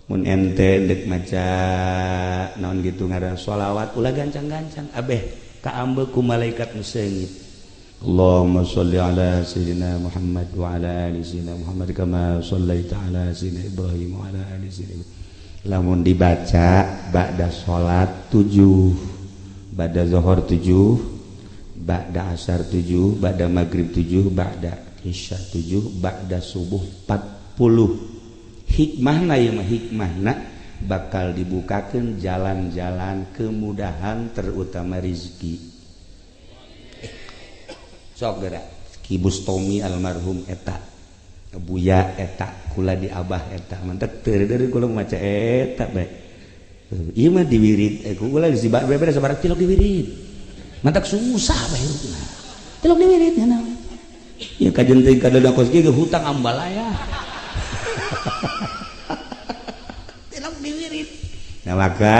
Mun ente dek maca naon gitu ngaran sholawat ulah gancang-gancang abeh kaambe ku malaikat nu seungit. Allahumma sholli ala sayyidina Muhammad wa ala ali sayyidina Muhammad kama shallaita ala sayyidina Ibrahim wa ala ali sayyidina. Lamun dibaca ba'da salat 7, ba'da zuhur 7, ba'da asar 7, ba'da maghrib 7, ba'da isya 7, ba'da subuh 40. Hikmahna ieu mah hikmahna bakal dibukakeun jalan-jalan kemudahan terutama rizki. Sok geura Ki Bustomi almarhum eta, Buya eta, kula di Abah eta, mantek teu deui kula maca eta bae. Ieu mah diwirid, kula geus beberes sabaraha tilok diwirid. Mantak susah bae hirupna. Tilok diwirid nya naon. Ieu kajen teh kadada kos kieu hutang ambalaya. Tilok diwirid. Nah maka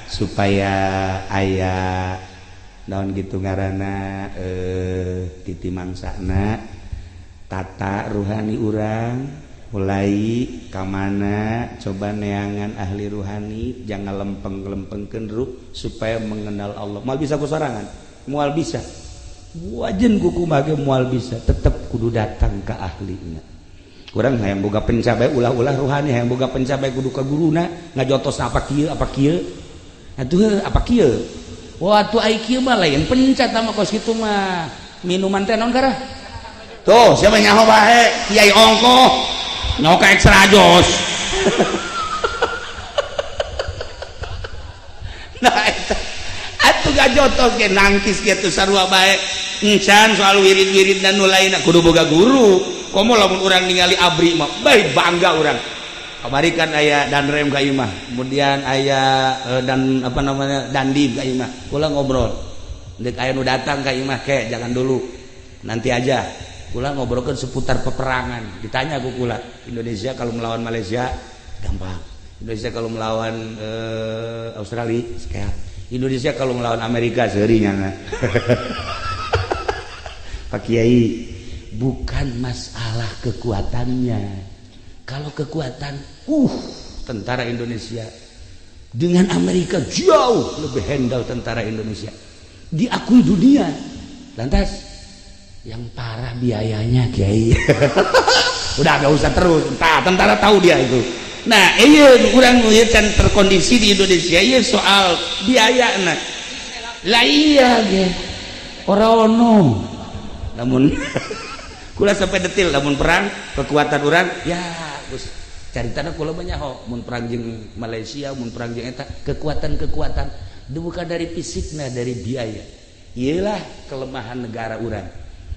supaya aya naon gitu ngaranna titi mangsana tata ruhani urang mulai kamana coba neangan ahli ruhani jangan lempeng-lempengkeun ruh supaya mengenal Allah. Moal bisa ku sorangan, moal bisa. Wajen ku kumaha ge moal bisa, tetep kudu datang ka ahlina. Urang hayang boga pencapai ulah-ulah ruhani, hayang boga pencapai kudu ka guruna ngajotos apa kieu apa kieu. Atuh apa kieu? Wah tuh ai kieu mah lain pencat mah kos kitu mah. Minuman teh naon karah? Tuh siapa nyaho bae kiai ongkoh nyoka ekstra jos. Nah eta atuh gajotos ge nangkis kitu sarua bae. Encan soal wirid-wirid dan nu lainna kudu boga guru. Komo lamun urang ningali abri mah bae bangga urang. Kamari kan aya danrem ka imah, kemudian aya dan apa namanya dandim ka imah. Kula ngobrol. Deuk aya nu datang ka imah ke jangan dulu. Nanti aja. Kula ngobrolkeun seputar peperangan. Ditanya ku kula, Indonesia kalau melawan Malaysia gampang. Indonesia kalau melawan Australia sekeat. Indonesia kalau melawan Amerika seuri nyana. Pak Kiai, bukan masalah kekuatannya. Kalau kekuatan, tentara Indonesia dengan Amerika jauh lebih handal tentara Indonesia. Diakui dunia. Lantas yang parah biayanya, Kiai. Udah gak usah terus. Entah, tentara tahu dia itu. Nah, iya urang can terkondisi di Indonesia iya soal biaya nah. Lah iya ge. Ora ono. Namun kula sampai detil lamun perang kekuatan urang ya Gus caritana kula banyak ho mun perang jeung Malaysia mun perang jeung eta kekuatan-kekuatan bukan dari fisikna dari biaya. Iyalah kelemahan negara urang.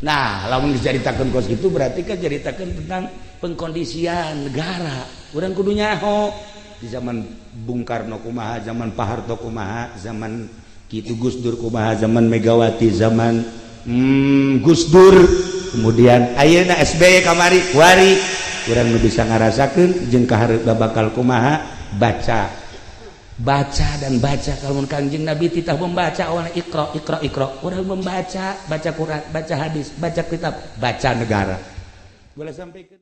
Nah, lamun dicaritakeun kos kitu berarti kan caritakeun tentang pengkondisian negara. Urang kudu nyaho di zaman Bung Karno kumaha, zaman Pak Harto kumaha, zaman kitu Gus Dur kumaha, zaman Megawati, zaman Gus Dur, kemudian ayeuna SBY kamari kuari urang nu bisa ngarasakeun jeung kahareup bakal kumaha baca baca dan baca. Kalau Kangjeng Nabi titah membaca awalnya iqra iqra iqra, urang membaca, baca Quran, baca hadis, baca kitab, baca negara. Boleh sampai ke